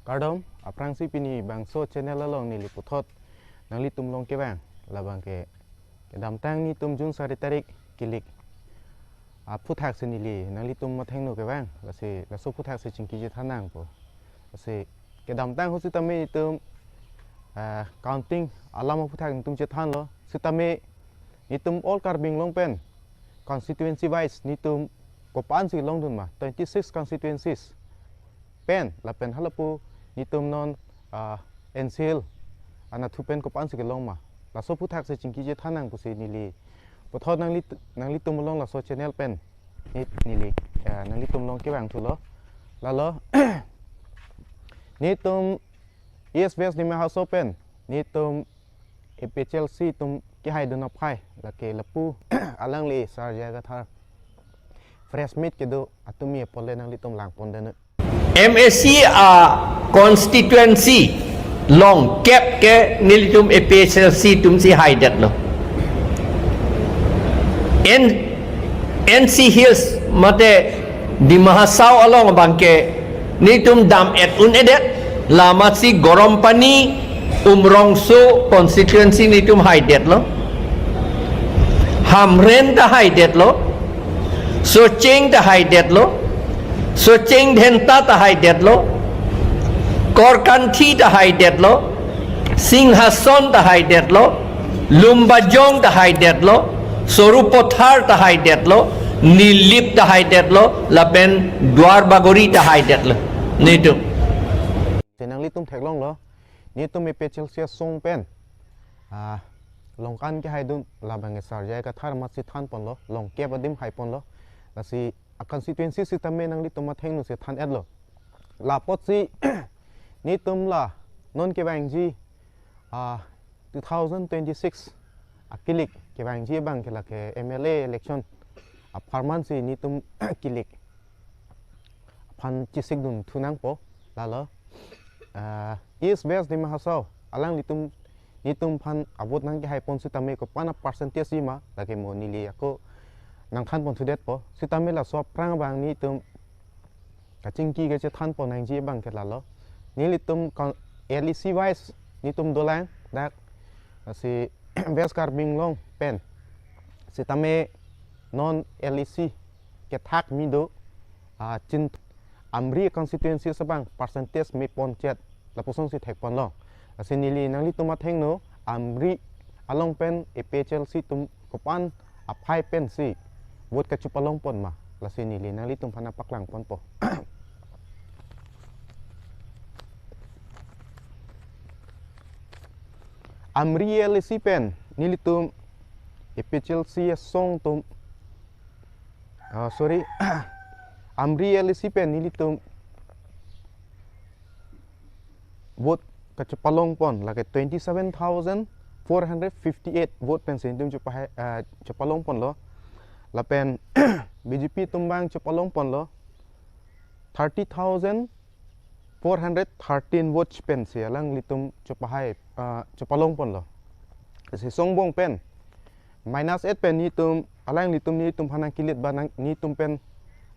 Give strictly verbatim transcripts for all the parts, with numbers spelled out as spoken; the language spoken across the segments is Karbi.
Kardom, aphrangsi pini bangso channel along neli puthot nanglitum along kevang, labang ke kedamtang netum June sari tarik kilik aphuthak si neli nanglitum mathengno kevang, lasi laso aphuthak si chingki chethan nangpo. Lasi kedamtang ahut sitame netum, ah, counting alam aphuthak netum chethanlo, sitame netum all Karbi Anglong pen constituency wise netum kopan si longdun ma, twenty-six constituencies pen lapen halapu netum non, ah, N C L anatthu pen kopan si kelong ma, laso aphuthak si chingki chethan nang pusi neli puthot nangli, nanglitum along laso channel pen ni, neli, ah, nanglitum along kevang thulo. Lalo netum East West Dima Hasao pen netum A P H L C atum kehaidun aphai, lake lapu alangli Sir J I Kathar press meet kedo atum apot le nanglitum langpon den. M A C a constituency along kep ke nelitum A P H L C atum si haidetlo. N, N C Hills mate Dima Hasao along abang ke netum dam-et un-edet, la amatsi Garampani, Umrongso constituency netum haidetlo. Hamren ta haidetlo, Socheng ta haidetlo, Socheng Dhenta ta haidetlo, Korkanthi ta haidetlo, Singhason ta haidetlo, Lumbajong ta haidetlo, Sarupathar ta haidetlo, Nilip ta haidetlo, lapen Duarbagori ta haidetlo. Netum. Te nanglitum theklonglo, netum A P H L C asong pen, ah, longkan kehaidun labang Sir J I Kathar amatsi thanponlo, longkep adim haiponlo. Lasi a constituency sitame nanglitum mathengno si than-etlo. La apotsi netum la non kevangji, ah, two thousand twenty-six akilik kevangji abang ke lake M L A election apharman si netum kilik aphan chesikdun thu nangpo. Lalo, ah, East West Dima Hasao alanglitum netum aphan avote nangkehaipon sitame kopan a percentage ji ma, lake mo neli ako nangthanpon thudetpo. Sitame laso aphrang abang netum kachingki kachethanpon nangji abang ke lalo, nelitum kon-, L A C wise netum dolang dak, lasi West Karbi Anglong pen sitame non L A C kethak me do, ah, chin Amri constituency abang percentage mepon chet, lapuson si thekponlong. Lasi neli nanglitum athengno Amri along pen A P H L C atum kopan aphai pensi vote kachepalongpon ma, lasi neli nanglitum aphan paklangponpo. Amri L A C pen nelitum A P H L C asong atum, ah, sorry, Amri L A C pen nelitum vote kachepalongpon lake twenty-seven thousand four hundred fifty-eight vote pensi netum chepahai, ah, chepalongponlo. Lapen B J P atum abang chepalongponlo thirty thousand four hundred thirteen votes pensi alanglitum chepahai, ah, chepalongponlo. Si songbong pen minus eight pen netum, alanglitum netum aphan nangkilit ba nang, netum pen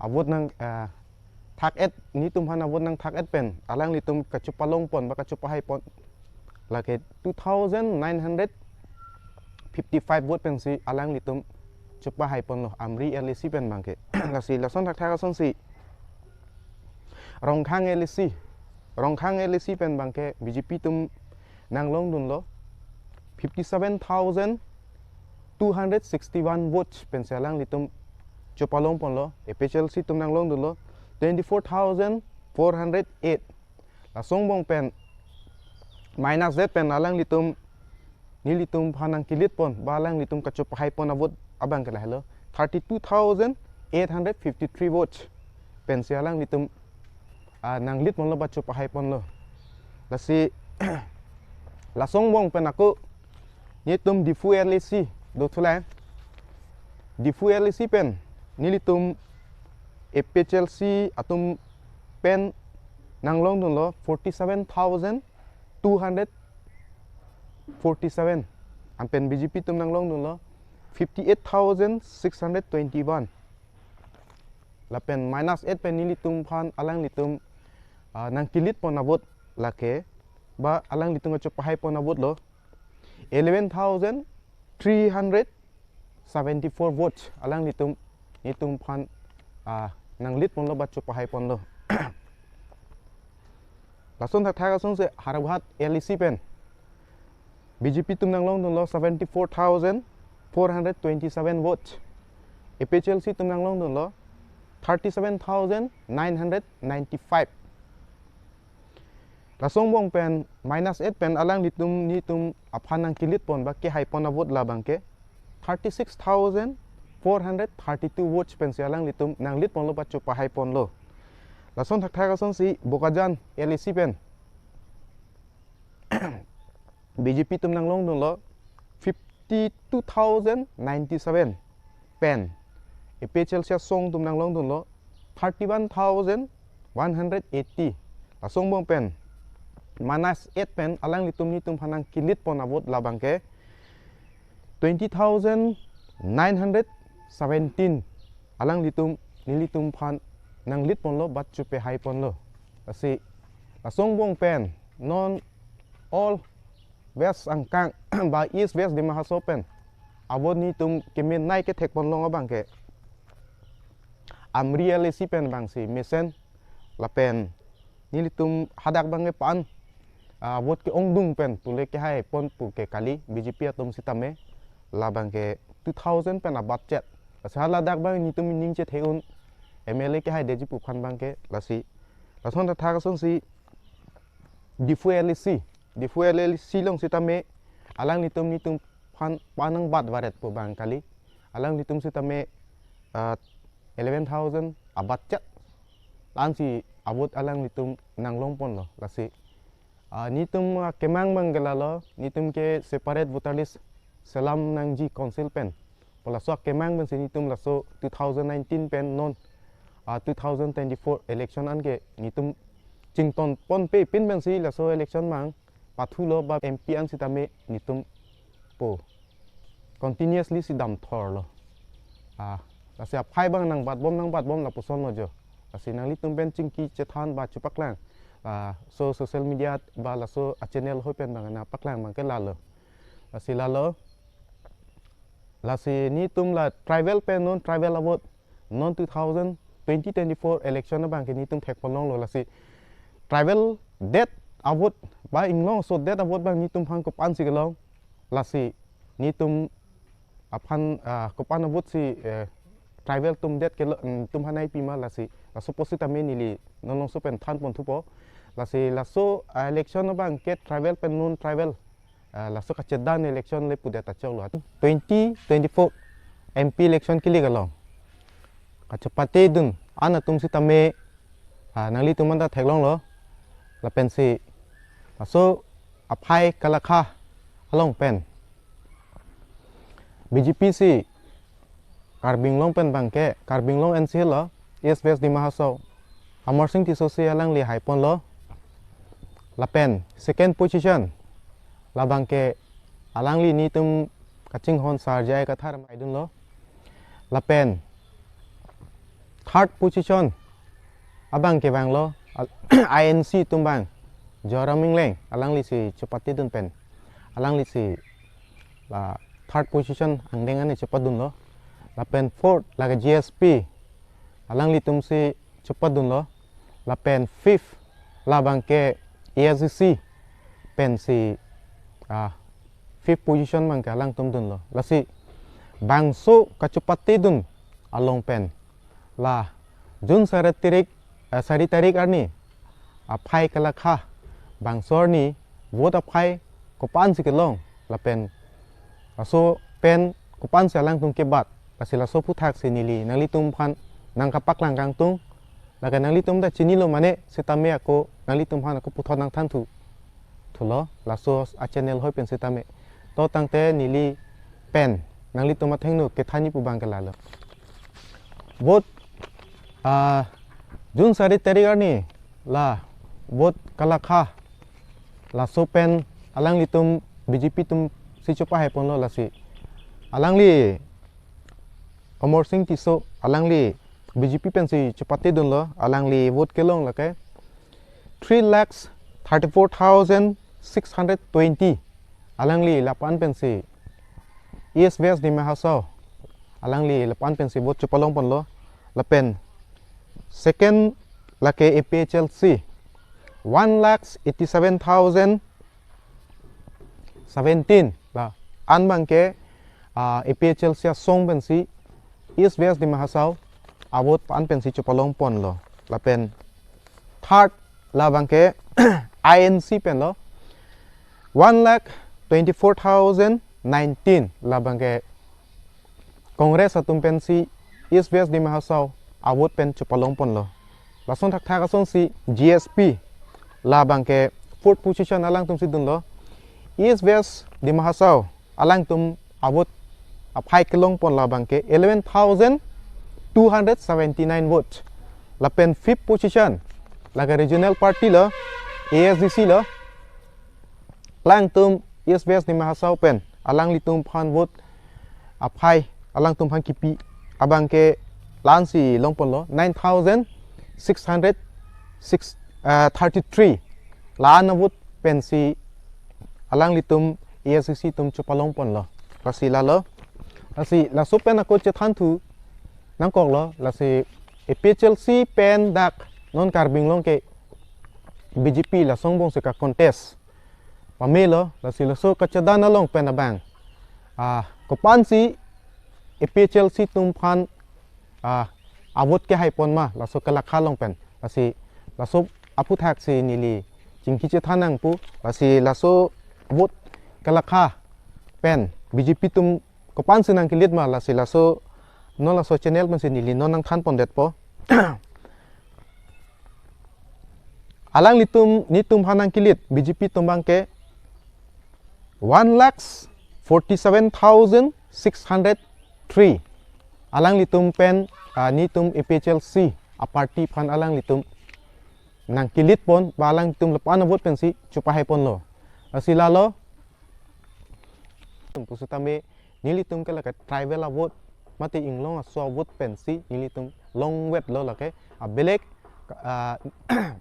avote nang, ah, thak-et, netum aphan avote nangthak-et pen alanglitum kachepalongpon ba kachepahaipon lake two thousand nine hundred fifty-five vote pensi alanglitum chepahaiponlo Amri L A C pen abangke. Lasi lason thakthak asonsi Rongkhang L A C, Rongkhang L A C pen abangke B J P atum nanglongdunlo fifty-seven thousand two hundred sixty-one votes pensi alanglitum chepalongponlo, A P H L C atum nanglongdunlo twenty-four thousand four hundred eight. La songbong pen minus eight pen alanglitum, nelitum aphan nangkilitpon ba alanglitum kachepahaipon avote abangke lahelo thirty-two thousand eight hundred fifty-three votes pensi alanglitum, ah, nanglitponlo ba chepahaiponlo. Lasi la songbong pen ako netum Diphu L A C do thulang. Diphu L A C pen nelitum A P H L C atum pen nanglongdunlo forty-seven thousand two hundred forty-seven. Anpen B J P atum nanglongdunlo fifty-eight thousand six hundred twenty-one. Lapen minus eight pen nelitum aphan alanglitum, ah, nangkilitpon avote lake ba alanglitum kachopahai pon a-vote lo eleven thousand three hundred seventy-four votes alanglitum nelitum aphan, ah, nang-lead ponlo ba chopahai ponlo. Lason thakthak asonsi Howraghat L A C pen B J P atum nanglongdunlo seventy-four thousand four hundred twenty-seven votes. A P H L C atum nanglongdunlo thirty-seven thousand nine hundred ninety-five. Laso angbong pen minus eight pen alanglitum nelitum aphan nang-lead pon ba kehai pon a-vote labangke thirty-six thousand four hundred thirty-two votes pensi alanglitum nang-lead ponlo ba chopahai ponlo. Lason thakthak asonsi Bokajan L A C pen B J P atum nanglongdunlo fifty-two thousand ninety-seven pen A P H L C asong atum nanglongdunlo thirty-one thousand one hundred eighty. Laso angbong pen minus eight pen alanglitum nelitum aphan nang-lead pon a-vote labangke twenty thousand nine hundred seventeen alanglitum nelitum aphan nang-lead ponlo ba chopahai ponlo. Lasi laso angbong pen non all West angkang ba East West Dima Hasao pen a-vote nelitum kemenei kethek ponlong abangke Amri L A C pen abangsi mesen lapen nelitum hadak abangke pan, ah, vote ke-ongdung pen pule kehai pon pu ke kali B J P atum sitame labangke two thousand pen abatchet. Lasi haladak abang nelitum ining chethe un M L A kehai detji pu aphan abangke lasi. Lason thakthak asonsi Diphu L A C, Diphu L A C along sitame alanglitum nelitum aphan pa nangbat varet pu abang kali. Alanglitum sitame, ah, eleven thousand abatchet. La-ansi a-vote alanglitum nanglong ponlo lasi. Ah, nelitum, ah, kemang abangke lalo, nelitum ke separate voter list selam nangji council pen. Pu laso akemang pensi nelitum laso two thousand nineteen pen non, ah, two thousand twenty-four election anke nelitum chington ponpe pin pensi laso election abang pathulo ba M P an sitame nelitum po continuously si damthorlo. Ah, lasi aphai abang nangbatbom nangbatbom lapuson lo jo. Lasi nanglitum pen chingki chethan ba chepaklang, ah, so social media ba laso a-channel ahoi pen abang nangpaklang abangke lalo. Lasi lalo. Lasi nelitum la tribal pen non tribal a-vote non two thousand twenty twenty-four election abangke nelitum thek ponlonglo lasi. Tribal det a-vote ba inglong aso det a-vote abang nelitum aphan kopansi kelong. Lasi nelitum aphan, ah, kopan a-vote si, eh, tribal atum det kelo, mm, atum aphan nangpi ma lasi. Laso pusitame neli non alongso pen than ponthupo. Lasi laso, ah, election abangke tribal pen non tribal, ah, laso kachedan election le pudet achoklo. Twenty twenty-four M P election kili kalong kachepatedun an atum sitame, ah, nanglitum anta theklonglo. Lapensi laso aphai kalakha along pen B J P si Karbi Anglong pen abangke, Karbi Anglong N C lo, East West Dima Hasao, Amarsing Tisso si alangli hai ponlo. Lapen second position labangke alangli nelitum kachinghon Sar J I Kathar aidunlo. Lapen third position abangke vanglo, al-, I N C atum abang, Joaram Engleng, alangli si chepatedun pen, alangli si la third position angdeng ani chepadunlo. Lapen fourth lake G S P, alanglitum si chepadunlo. Lapen fifth labangke A S D C pensi, ah, fifth position abangke alangtum dunlo. Lasi bangso kachepatedun along pen la June sari tarik, eh, sari tarik arni aphai kalakha bangso arni vote aphai kopansi kelong lapen laso pen kopansi alangtum kebat, lasi laso aphuthaksi neli nanglitum aphan nangkapaklang kangtung. Lake nanglitum ta chinilo mane sitame ako nanglitum aphan ako puthot nangthan thu, thulo laso a-channel ahoi pen sitame. To tangte neli pen nanglitum athengno kethanji pu abangke lalo. Vote, ah, June sari tarik arni la vote kalakha, laso pen alanglitum B J P atum si chepahai ponlo lasi. Alangli Amarsing Tisso, alangli B J P pensi chepatedunlo, alangli vote kelong lake three lakhs thirty-four thousand six hundred twenty alangli lapu-an pensi East West Dima Hasao alangli lapu-an pensi vote chepalong ponlo. Lapen second lake A P H L C, one lakh eighty-seven thousand seventeen la-an abangke, ah, A P H L C asong pensi East West Dima Hasao avote pu-an pensi chepalong ponlo. Lapen third labangke I N C penlo, one lakh twenty-four thousand nineteen labangke Congress atum pensi East West Dima Hasao avote pen chepalong ponlo. Lason thakthak asonsi G S P labangke fourth position alangtumsi dunlo. East West Dima Hasao alangtum avote aphai kelong pon labangke eleven thousand two hundred seventy-nine vote. Lapen fifth position lake regional party lo, A S D C lo. Alangtum East West Dima Hasao pen alanglitum aphan vote aphai, alangtum aphan kipi abangke la-ansi long ponlo, nine thousand six hundred six, uh, thirty-three la-an avote pensi alanglitum A S D C atum chepalong ponlo. Lasi lalo, lasi laso pen ako chethanthu nangkoklo, lasi A P H L C pen dak non Karbi Anglong ke B J P lason angbongsi ka-contest pamelo, lasi laso kachedan along pen abang, ah, kopansi A P H L C atum aphan, ah, avote kehai pon ma laso kelakha along pen. Lasi laso aphuthaksi neli chingki chethan nangpo, lasi laso avote kelakha pen B J P atum kopansi nangkelit ma, lasi laso non laso channel pensi neli non nangthan pondetpo. Alanglitum, netum aphan nangkelit B J P atum abangke one lakh forty-seven thousand six hundred three. Alanglitum pen, ah, netum A P H L C aparty aphan alanglitum nangkelit pon, ba alangtum lapu-an avote pensi chepahai ponlo. Lasi lalo, pusitame nelitum ke lake tribal avote mate inglong aso avote pensi nelitum longvetlo, lake abelek, ah,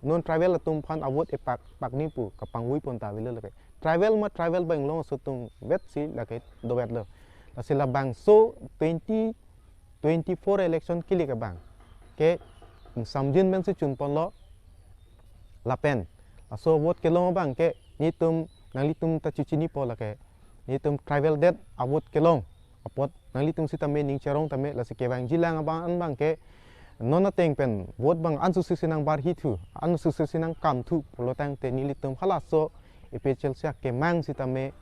non tribal atum aphan avote epak pakni pu kapangvui pon ta avelo, lake tribal ma tribal ba inglong aso atum vetsi lake dovetlo. Lasi labangso twenty twenty-four election kilik abangke ingsamjin pensi chun ponlo. Lapen laso vote kelong abangke netum nanglitum ta chechinipo, lake netum tribal det avote kelong apot nanglitum sitame ning cherong tame, lasi kevangjilang abang an abangke non ateng pen vote abang ansu sisi nangbarhi thu, ansu sisi nangkam thu pulo tangte nelitum halaso A P H L C akemang sitame,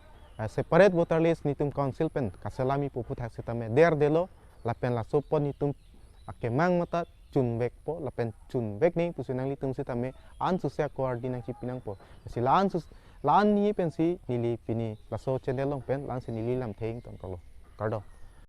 eh, separate voter list netum council pen kaselamji pu aphuthaksi tame derdelo. Lapen laso apot netum akemang mate chunvekpo, lapen chunvek nangji pusi nanglitum sitame ansuse ako ardi nangchipi nangpo. Lasi la-an sus-, la-an ni pensi neli pini laso channel along pen la-ansi neli lamthe ingtonkoklo. Kardom.